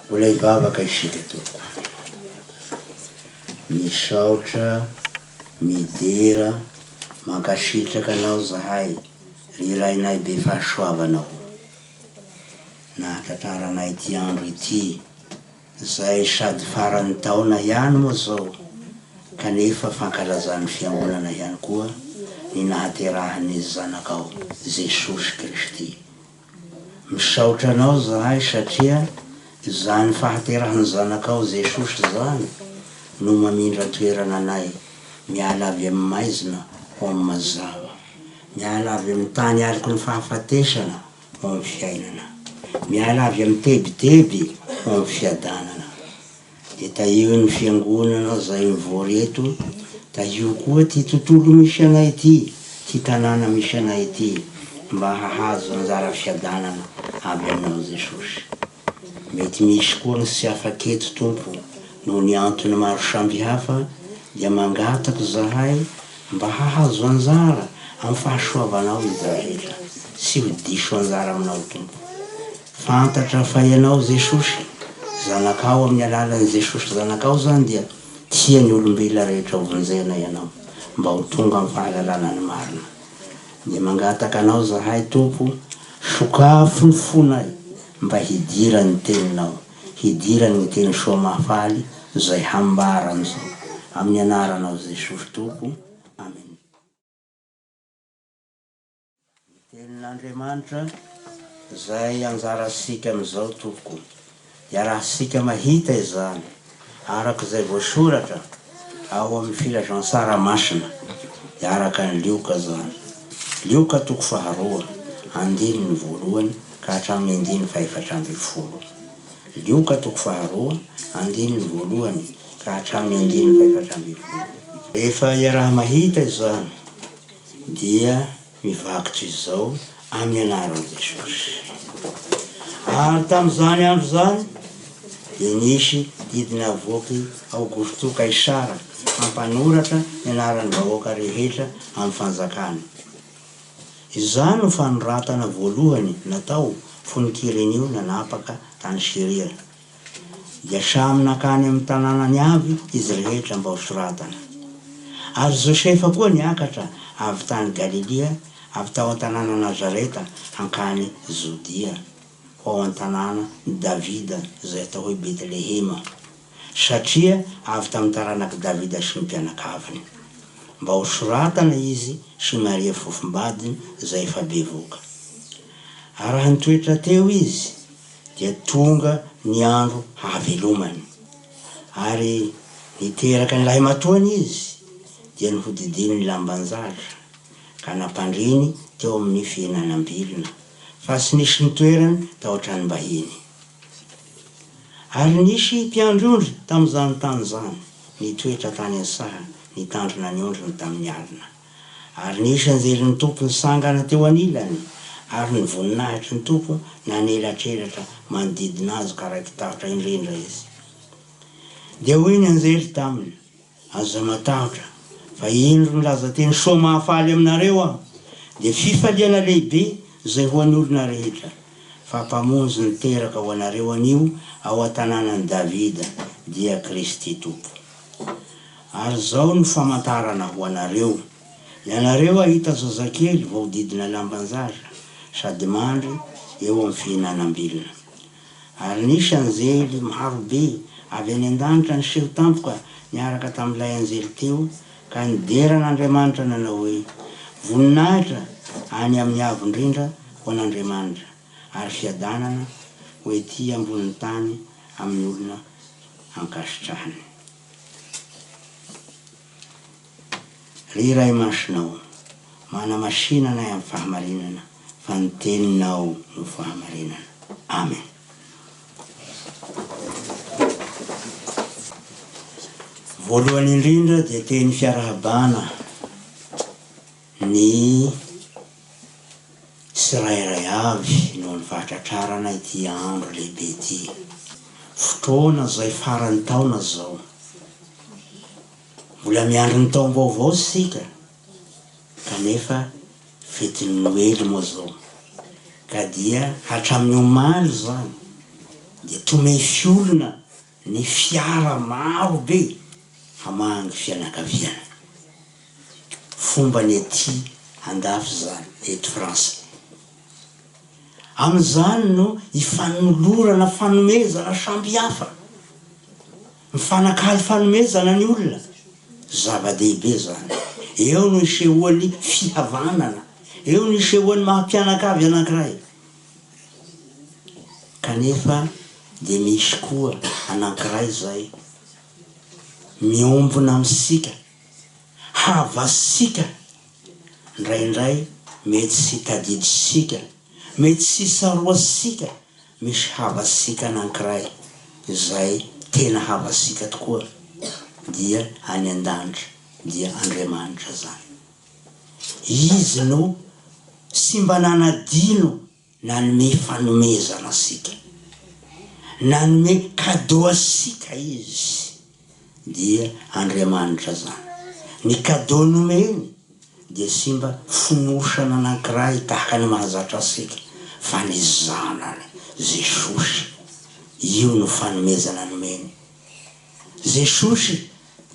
Mbola hivavaka isika tompoko. Misaotra, midera, mankasitraka Anao zahay ry Rainay be fahasoavana o. Nahatratraranay ity andro ity, izay sady faran'ny taona ihany moa izao kanefa fankalazan'ny Fiangonana ihany koa ny nahaterahan'ny Zanakao Jesosy Kristy. Misaotra Anao zahay satria izany fahaterahan'ny Zanakao Jesosy izany no mamindra toerana anay miala avy amin'ny maizina ho amin'ny mazava, miala avy amin'ny tany aloky ny fahafatesana ho amin'ny fiainana, miala avy amin'ny tebiteby ho amin'ny fiadanana. Dia tahio ny fiangonana izay mivory eto, tahio koa ity tontolo misy anay ity, ity tanàna misy anay ity, mba hahazo anjara fiadanana avy aminao Jesosy. Mety misy koa ny tsy afaka eto Tompo noho ny antony maro sambihafa dia mangataka izahay mba hahazo anjara amin'ny fahasoavanao izy rehetra, tsy ho diso anjara aminao Tompo. Fantatra fa ianao Jesosy zanakao amin'ny alalan'i Jesosy zanakao izany dia tia ny olombelona rehetra ho vonjena ianao mba ho tonga amin'ny fahalalana ny marina. Dia mangataka anao zahay Tompo sokafo ny fonay mba hidiran'ny teninao, hidiran'ny teny soa mahafaly izay hambaran'izao. Amin'ny anaranao Jesosy Tompo. Amen. Ny tenin'Andriamanitra izay anjarantsika amin'izao tompoko, iarahantsika mahita izany araka izay voasoratra ao amin'ny filazantsara masina, araka an'i Lioka izany. Lioka toko faharoa, andininy voalohany ka hatramin'ny andininy fahefatra ambin'ny folo. Lioka toko faharoa, andininy voalohany ka hatramin'ny andininy fahefatra ambin'ny folo. Rehefa iaraha-mahita izany dia mivaky toy izao amin'ny anaran'i Jesosy. Ary tamin'izany andro izany dia nisy didy navoak'i Aogosto Kaisara hampanoratra ny anaran'ny vahoaka rehetra amin'ny fanjakany. Izany no fanoratana voalohany natao fony Kyrenio nanapaka tany Syria. Dia samy nankany amin'ny tanànany avy izy rehetra mba hosoratana. Ary Josefa koa niakatra avy tany Galilia, avy tao an-tanàna Nazareta hankany Jodia, ho ao an-tanàna Davida izay atao hoe Betlehema, satria avy tamin'ny taranak'i Davida sy ny mpianakaviny, mba hosoratana izy sy Maria fofombadiny izay efa bevoka. Ary raha nitoetra teo izy, dia tonga ny andro hahavelomany. Ary niteraka ny lahimatoany izy, dia nohodidiny ny lamban-jaza, ka nampandriny teo amin'ny fihinanam-bilona, fa tsy nisy nitoerany tao an-tranom-bahiny. Ary nisy mpiandry ondry tamin'izany tany izany, nitoetra tany an-tsaha, nitandrina ny ondriny tamin'ny alina. Ary nisy anjelin'ny Tompo nitsangana teo anilany, ary ny voninahitry ny Tompo nanelatrelatra manodidina azy ka raiki-tahotra indrindra izy. Dia hoy ny anjely taminy, Aza matahotra, fa indro milaza teny soa mahafaly aminareo aho, dia fifaliana lehibe izay ho an'ny olona rehetra, fa Mpamonjy niteraka ho anareo anio ao an-tanànan'i Davida, dia Kristy Tompo. Ary izao no famantarana ho anareo, Ianareo hahita zazakely voahodidina lamban-jaza sady mandry eo amin'ny fihinanam-bilona. Ary nisy anjely maro be avy any an-danitra niseho tampoka niaraka tamin'ilay anjely teo ka nidera an'Andriamanitra nanao hoe, Voninahitra any amin'ny Avo Indrindra ho an'Andriamanitra, ary fiadanana ho ety ambonin'ny tany amin'ny olona ankasitrahany. Ry Ray Masina ô, manamasina anay amin'ny fahamarinana, fa ny Teninao no fahamarinana. Amen. Voalohany indrindra dia teny fiarahabana ny tsirairay avy noho ny fahatratrarana ity andro lehibe ity. Fotoana izay faran'ny taona izao. Mbola miandry ny taom-baovao isika kanefa fetin'ny Noely moa izao. Ka dia hatramin'ny omaly izany. Dia tomefy olona ny fiara maro be hamangy fianakaviana. Fomba ny aty andafy izany, eto Frantsa. Amin'izany no ifanolorana fanomezana sambihafa. Mifanakalo fanomezana ny olona. Zava-dehibe izany. Eo no isehoan'ny fihavanana. Eo no isehoan'ny maha-mpianakavy anankiray. Kanefa dia misy koa anankiray izay miombona amintsika, havasika, indraindray mety tsy tadidisika, mety tsy tsaroasika, misy havasika anankiray izay tena havasika tokoa dia any an-danitra, dia Andriamanitra izany. Izy no tsy mba nanadino nanome fanomezana antsika. Nanome cadeau antsika Izy, dia Andriamanitra izany. Ny cadeau nomeny dia tsy mba fonosana anankiray tahaka ny mahazatra antsika, fa ny Zanany, Jesosy. Io no fanomezana nomeny. Jesosy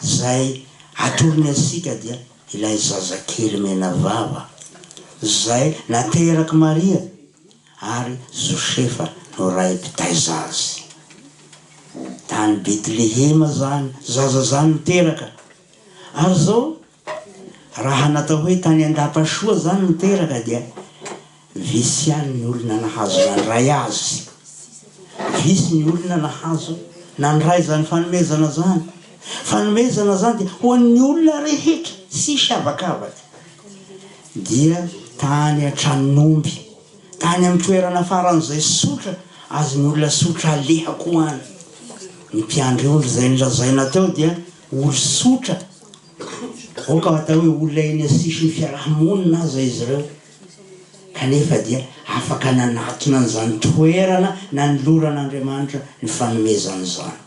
izay atolony antsika dia ilay zazakely menavava izay naterak'i Maria ary Josefa no ray mpitaiza azy. Tany Betlehema izany zaza izany no teraka. Ary izao Raha natao hoe tany Andapasoa zany no teraka dia visy ihany ny olona nahazo nandray azy. Visy ny olona nahazo nandray izany fanomezana zany. Fanomezana zany dia ho an'ny olona rehetra, tsisy avakavaka. Dia tany an-tranon'omby, tany amin'ny toerana faran'izay tsotra azon'ny olona tsotra aleha koa any. Ny mpiandry ondry izay nolazaina teo dia olo-tsotra. Aoka hatao hoe olona eny an-tsisin'ny fiaraha-monina aza izy ireo, kanefa dia afaka nanatona an'izany toerana nanoloran'Andriamanitra ny fanomezany izany.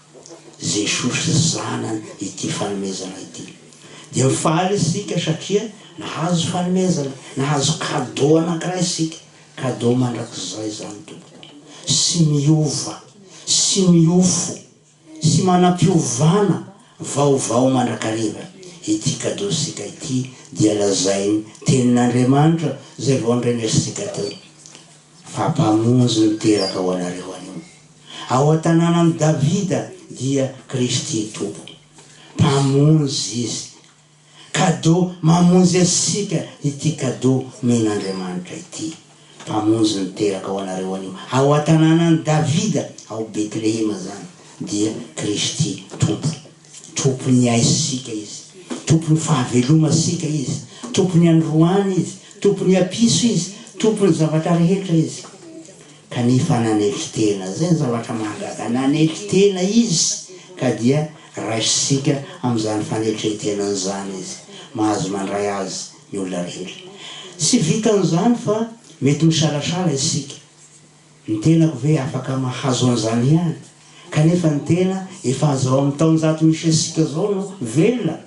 Jesosy Zanany ity fanomezana ity. Dia mifaly isika satria nahazo fanomezana, nahazo cadeau anankiray isika, cadeau mandrakizay izany tompoko, tsy miova, tsy miofo. Tsy manam-piovana vaovao mandrakariva ity cadeau-sika ity dia lazain'ny Tenin'Andriamanitra izay vao nandrenesitsika teo fa Mpamonjy niteraka ho anareo anio. Ao an-tanànan'i Davida dia Kristy Tompo. Mpamonjy Izy. Cadeau mamonjy antsika ity cadeau omen'Andriamanitra ity. Mpamonjy niteraka ho anareo anio. Ao an-tanànan'i Davida, ao Betlehema izany, dia Kristy Tompo. Tompon'ny aisika Izy. Tompon'ny fahavelomasika Izy. Tompon'ny androany Izy. Tompon'ny apiso Izy. Tompon'ny zavatra rehetra Izy. Kanefa nanetry tena, izay ny zavatra mahagaga, nanetry tena Izy ka dia raisintsika amin'izany fanetren-tenany izany Izy, mahazo mandray Azy ny olona rehetra. Tsy vitan'izany fa mety misalasala isika, ny tenako ve afaka mahazo an'izany ihany? Kanefa ny tena efa izao amin'ny taonjato misy antsika izao no velona,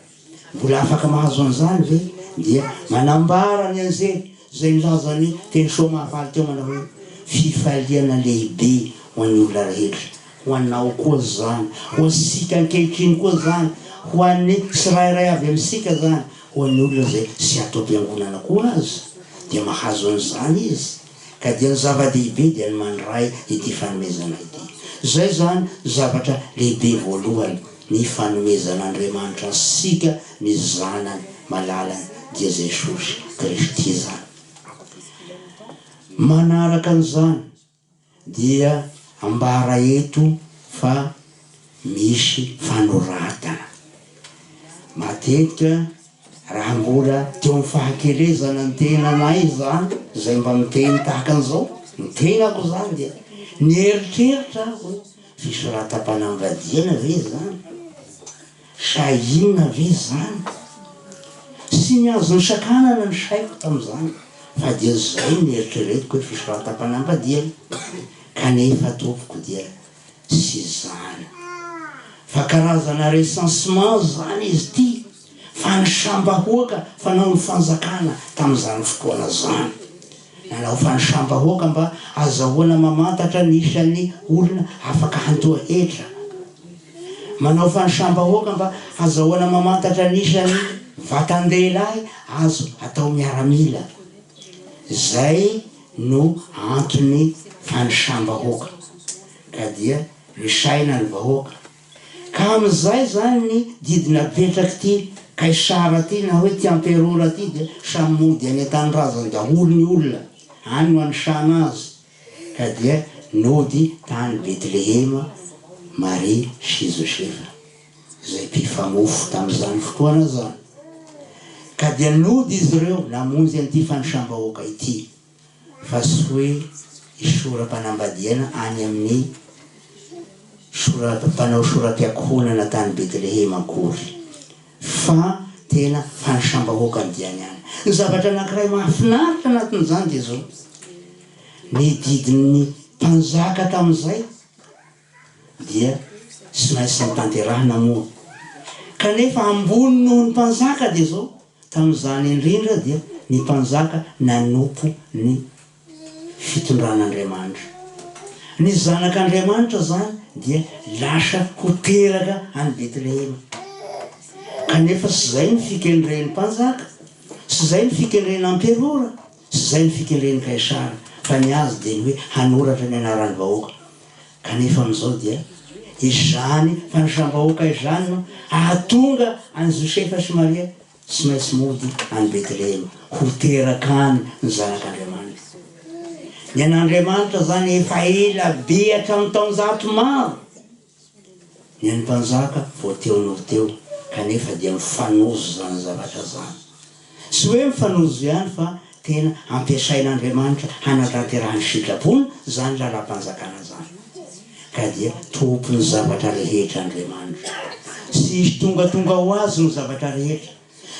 Mbola afaka mahazo an'izany ve? Dia manambara ny anjely izay nilaza ny teny soa mahafaly teo manao hoe, Fifaliana lehibe ho an'ny olona rehetra, ho anao koa izany, ho antsika ankehitriny koa izany, ho an'ny tsirairay avy amintsika izany, ho an'ny olona izay tsy ato am-piangonana koa aza dia mahazo an'izany izy. Ka dia ny zava-dehibe dia ny mandray ity fanomezana ity. Izay izany zavatra lehibe voalohany. Ny fanomezan'Andriamanitra antsika ny Zanany malalany dia Jesosy Kristy izany. Manaraka an'izany dia ambara eto fa misy fanoratana. Matetika raha mbola teo amin'ny fahakelezana ny tenanay izany, izay mba miteny tahaka an'izao, ny tenako izany dia nieritreritra aho hoe Fisoratam-panambadiana ve izany? Sa inona ve izany? Tsy ny azo nosakanana ny saiko tamin'izany fa dia izay no eritreretiko hoe fisoratam-panambadiana. Kanefa tompoko dia tsy izany. Fa karazana recensement izany izy ity, fanisam-bahoaka fanaon'ny fanjakana tamin'izany fotoana izany. Nanao fanisam-bahoaka mba azahoana mamantatra ny isan'ny olona afaka handoa hetra. Manao fanisam-bahoaka mba hazahoana mamantatra ny isan'ny vatan-dehilahy azo atao miaramila. Izay no anton'ny fanisam-bahoaka. Ka dia misaina ny vahoaka. Ka amin'izay izany ny didy napetrak'ity Kaisara ity na hoe ity amperora ity dia samy mody any an-tanindrazany daholo ny olona, any no anisana azy. Ka dia nody tany Betlehema Maria sy Josefa, izay mpifamofo tamin'izany fotoana izany. Ka dia nody izy ireo namonjy an'ity fanisam-bahoaka ity, fa tsy hoe hisora-panambadiana any amin'ny sora, mpanao sora-piankohonana tany Betlehema akory. Fa tena fanisam-bahoaka ny diany any. Ny zavatra anankiray mahafinaritra anatin'izany dia izao, ny didin'ny mpanjaka tamin'izay dia tsy maintsy notanterahina moa. Kanefa ambony noho ny mpanjaka dia izao, tamin'izany indrindra dia ny mpanjaka nanompo ny fitondran'Andriamanitra. Ny Zanak'Andriamanitra izany dia lasa ho teraka any Betlehema. Kanefa tsy izay ny fikendren'ny mpanjaka, tsy izay ny fikendren'ny amperora, tsy izay ny fikendren'i Kaisara, fa ny azy dia ny hoe hanoratra ny anaran'ny vahoaka. Kanefa amin'izao dia izany fanisam-bahoaka izany no hahatonga an'i Josefa sy Maria Tsy maintsy mody any Betlehema ho teraka any ny Zanak'Andriamanitra. Ny an'Andriamanitra izany efa ela be hatramin'ny taonjato maro. Ny an'ny mpanjaka vao teo noho teo, kanefa dia mifanojo izany zavatra izany. Tsy hoe mifanojo ihany fa tena ampiasain'Andriamanitra hanatanterahany sitrapony izany lalam-panjakana izany. Ka dia Tompon'ny zavatra rehetra Andriamanitra. Tsy hisy tongatonga ho Azy ny zavatra rehetra.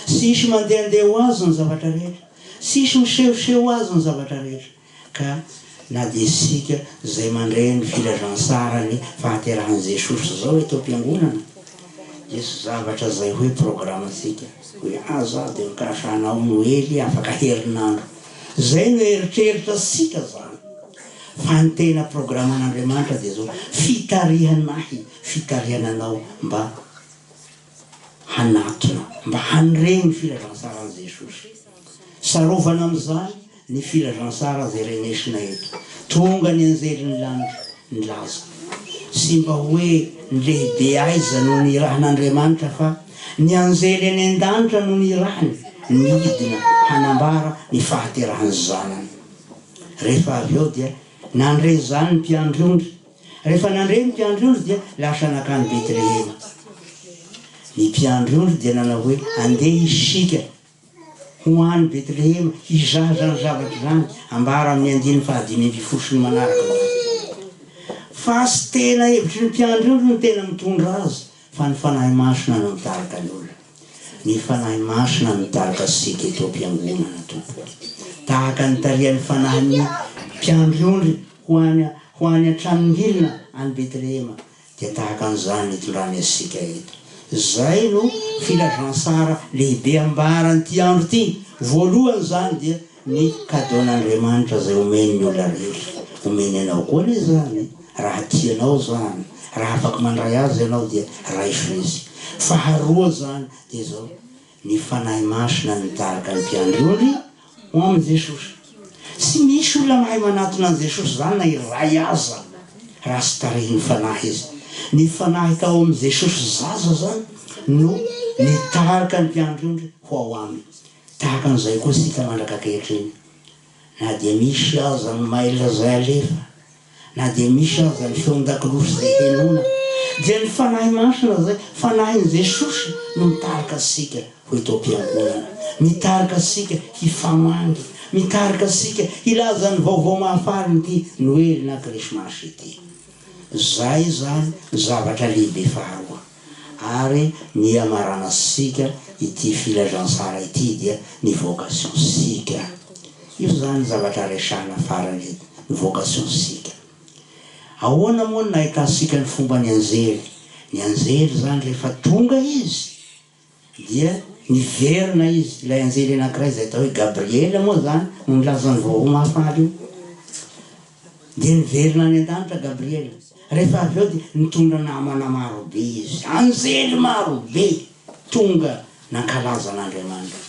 Tsy hisy mandehandeha ho Azy ny zavatra rehetra. Tsy hisy misehoseho ho Azy ny zavatra rehetra. Ka na dia isika izay mandre ny filazantsaran'ny fahaterahan'i Jesosy izao eto am-piangonana, dia tsy zavatra izay hoe programantsika, hoe aza dia mikasa hanao Noely afaka herinandro. Izay no eritreritratsika izany. Fa ny tena programan'Andriamanitra dia izao, fitarihana ahy, fitarihana anao mba hanatona, mba handre ny filazantsaran'i Jesosy. Tsarovana amin'izany ny filazantsara izay renesina eto. Tonga ny anjelin'ny lanitra nilaza. Tsy mba hoe ny lehibe aiza no nirahan'Andriamanitra fa ny anjely any an-danitra no nirahany nidina hanambara ny fahaterahan'ny Zanany. Rehefa avy eo dia nandre izany ny mpiandry ondry. Rehefa nandre ny mpiandry ondry dia lasa nankany Betlehema. Ny mpiandry ondry dia nanao hoe, Andeha isika ho any Betlehema hizaha izany zavatra izany, ambara amin'ny andininy fahadimy ambin'ny folo sy ny manaraka izany. Fa tsy tena hevitry ny mpiandry ondry no tena mitondra azy, fa ny Fanahy Masina no mitarika ny olona. Ny Fanahy Masina mitarika antsika eto am-piangonana, Tompoko. Tahaka ny nitarihan'ny Fanahin'ny mpiandry ondry ho any ho any an-tranon-dilona any Betlehema, dia tahaka an'izany ny itondrany antsika eto. Izay no filazantsara lehibe ambaran'ity andro ity. Voalohany izany dia ny cadeau-n'Andriamanitra izay omeny ny olona rehetra. Omeny anao koa anie izany. Raha tianao izany, raha afaka mandray azy ianao dia raiso izy. Faharoa izany dia izao, ny Fanahy Masina mitarika ny mpiandry ondry ho amin'i Jesosy. Tsy misy olona mahay manatona an'i Jesosy izany na iray aza raha tsy tarihin'ny Fanahy izy. Ny Fanahy tao amin'i Jesosy zaza izany no nitarika ny mpiandry ondry ho ao aminy. Tahaka an'izay koa isika mandrak'ankehitriny. Na dia misy aza ny mail izay alefa, na dia misy aza ny feon-dakolosy izay henoina, dia ny Fanahy Masina izay Fanahin'i Jesosy no mitarika antsika ho eto am-piangonana, mitarika antsika hifamangy, mitarika antsika hilaza ny vaovao mahafalin'ity Noely na Krismasy ity. Izay izany ny zavatra lehibe faharoa. Ary ny hamaranantsika ity filazantsara ity dia ny vocation-tsika. Io izany zavatra resahana farany eto, ny vocation-tsika. Ahoana moa no nahitantsika ny fomban'ny anjely? Ny anjely izany rehefa tonga izy dia. Niverina izy, ilay anjely anankiray izay atao hoe Gabriela moa izany no nilaza ny vaovao mahafaly io. Dia niverina any an-danitra Gabriela. Rehefa avy eo dia nitondra namana maro be izy, anjely maro be tonga nankalaza an'Andriamanitra.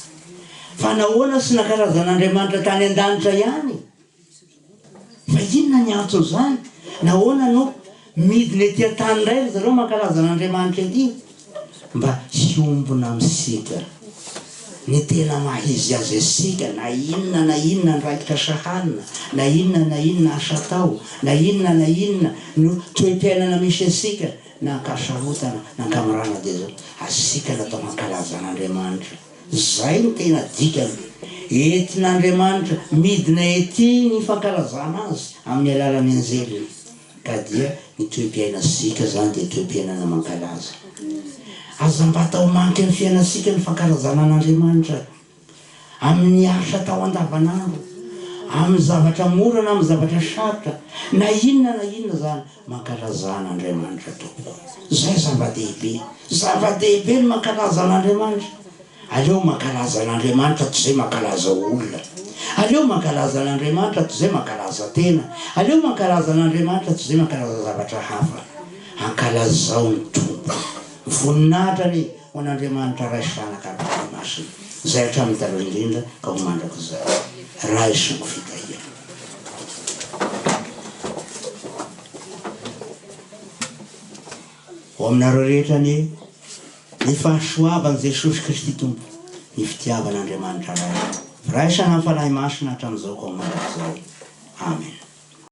Fa nahoana tsy nankalaza an'Andriamanitra tany an-danitra ihany? Fa inona ny anton'izany? Nahoana no midina ety an-tany indray ry zareo mankalaza an'Andriamanitra ety? Mba hiombona amintsika ny tena maha izy azy antsika na inona na inona andraikitra sahanina, na inona na inona asa atao, na inona na inona no toe-piainana misy antsika, na an-kasarotana na an-kamorana dia izao, antsika natao hankalaza an'Andriamanitra. Izay no tena dikany. Entin'Andriamanitra midina ety ny fankalazana Azy amin'ny alalan'ny anjeliny. Ka dia ny toe-piainantsika izany dia toe-piainana mankalaza. Aza mba atao manky amin'ny fiainantsika ny fankalazana an'Andriamanitra amin'ny asa atao andavanandro, amin'ny zavatra mora na amin'ny zavatra sarotra, na inona na inona izany, mankalaza an'Andriamanitra tompoko. Izay zava-dehibe. Zava-dehibe ny mankalaza an'Andriamanitra. Aleo mankalaza an'Andriamanitra toy izay mankalaza olona. Aleo mankalaza an'Andriamanitra toy izay mankalaza tena. Aleo mankalaza an'Andriamanitra toy izay mankalaza zavatra hafa. Ankalazao ny Tompo. Voninahitra anie ho an'Andriamanitra Ray sy Zanaka ary Fanahy Masina, izay hatramin'ny taloha indrindra ka ho mandrakizay. Raiso ny fitahiana. Ho aminareo rehetra anie ny fahasoavan'i Jesosy Kristy Tompo, ny fitiavan'Andriamanitra Ray, firaisana amin'ny Fanahy Masina hatramin'izao ka ho mandrakizay. Amen.